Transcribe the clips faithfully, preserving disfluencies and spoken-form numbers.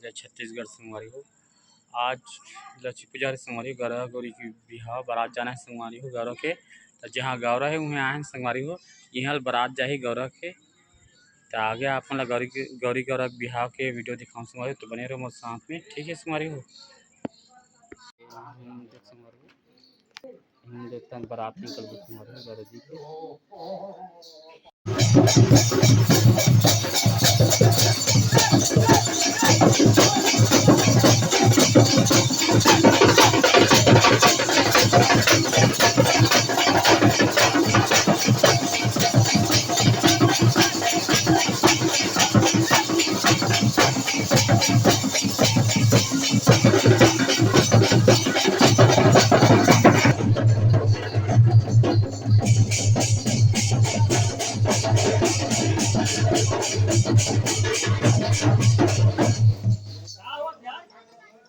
जय छत्तीसगढ़ संगवारी हो। आज लक्ष्मी पूजा हरे संगवारी हो, गौरा गौरी के बिहाव, बारात जाना हे संगवारी हो गौरा के। त जहाँ गौरा हे उहें आए हन संगवारी हो, इहाँ ले बारात जाही गौरा के। त आगे आप मन ला गौरी के, गौरी गौरा के बिहाव के video दिखाऊँ संगवारी हो, तो बने रहो मोर साथ में, ठीक है संगवारी हो। देख संगवारी हो। हम देखथन बारात निकलबो तुम्हारे गौरा जी के।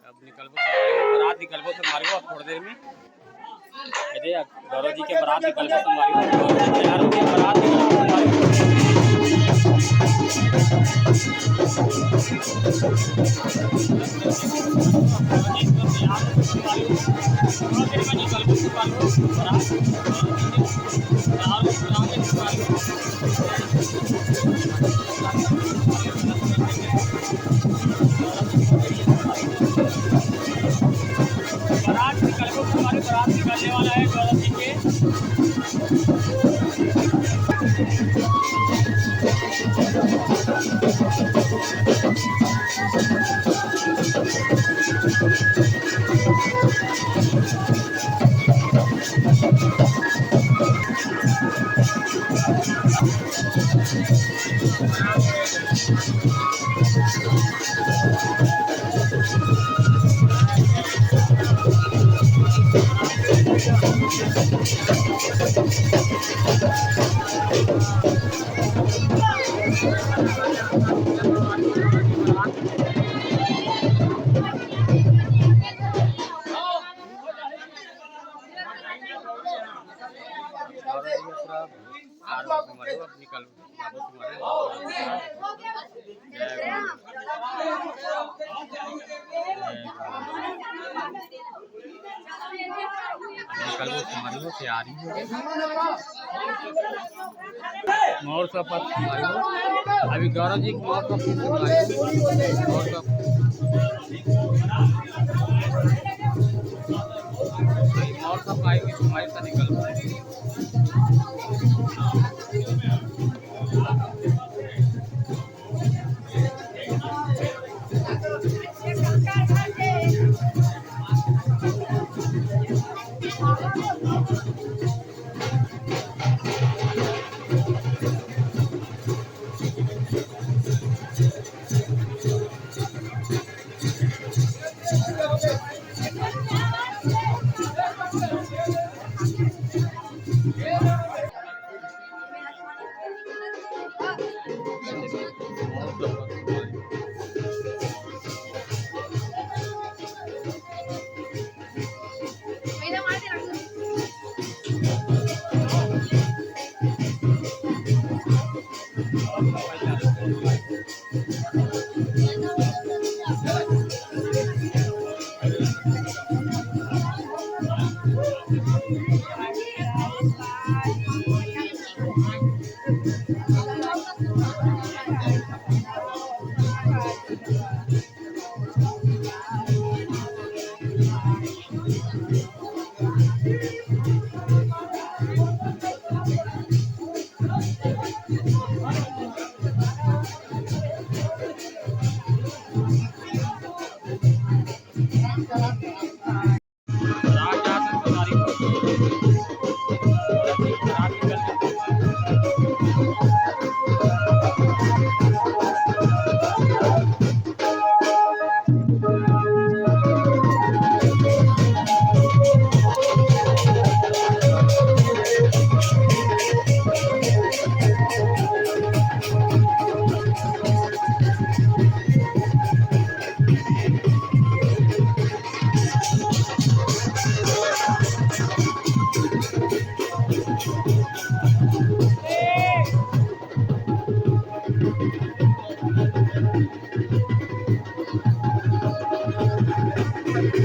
अब निकलबो, बारात निकलबो संगवारी हो, अब थोड़ी देर में। अरे, गौरा जी के बारात निकलबो संगवारी हो, गौरा जी तैयार हो गए, बारात निकलबो संगवारी हो। बारात निकलने वाला है गौरा जी के। निकलबो संगवारी हो, तैयारी हो गई। मौर सब पत संगवारी हो, अभी गौरा जी के मौर सब पत संगवारी हो, मौर सब, मौर सब आई हुई संगवारी से निकलबो। ए,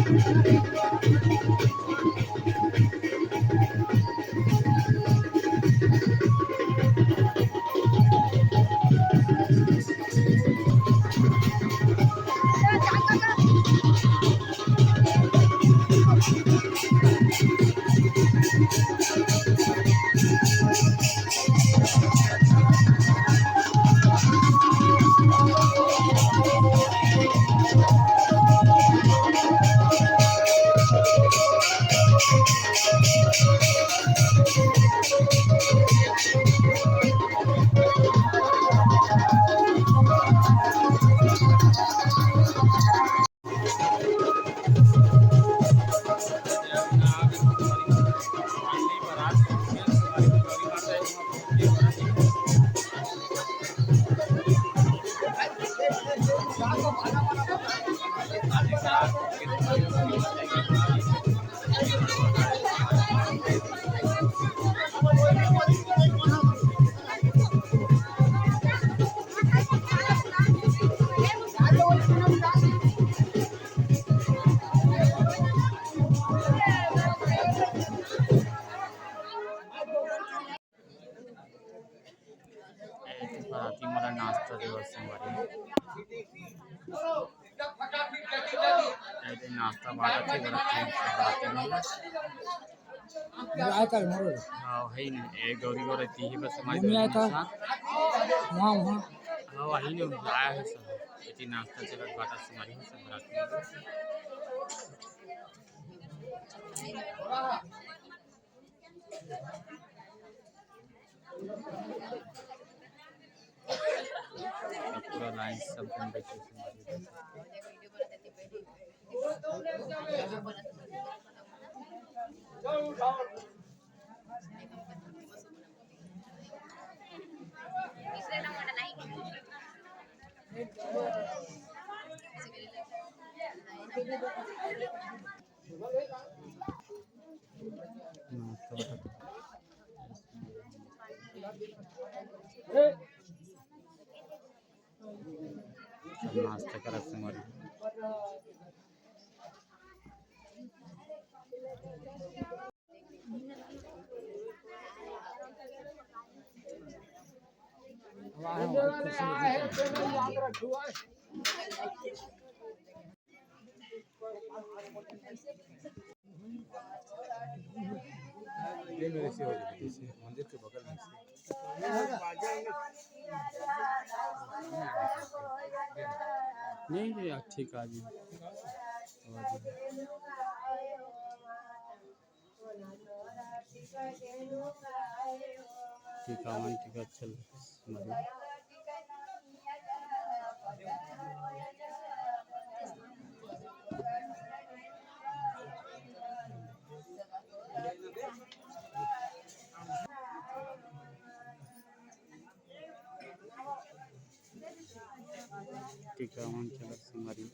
तो बराती मन ला नाश्ता देवत संगवारी। ए, तो नाश्ता बांटत हे बराती, बराती मन ला। आय काल मोर। हाँ, है नहीं, ए, गौरी गौरी तीही बस संगवारी मम्मी आय का? हाँ। वहाँ, वहाँ। हाँ, वही नहीं, आय हे सब। एती नाश्ता चलत बांटत संगवारी हो, सब बराती मन ला। पूरा लाइन सब जन बैठे हे। नाश्ता करत संगवारी। ये मेरे से हो जाएगी, इसी मंदिर के बगल में से। नहीं, नहीं, यार, ठीक आ गई। टीका मन, टीका चल, मतलब। टीका मन चलत संगवारी।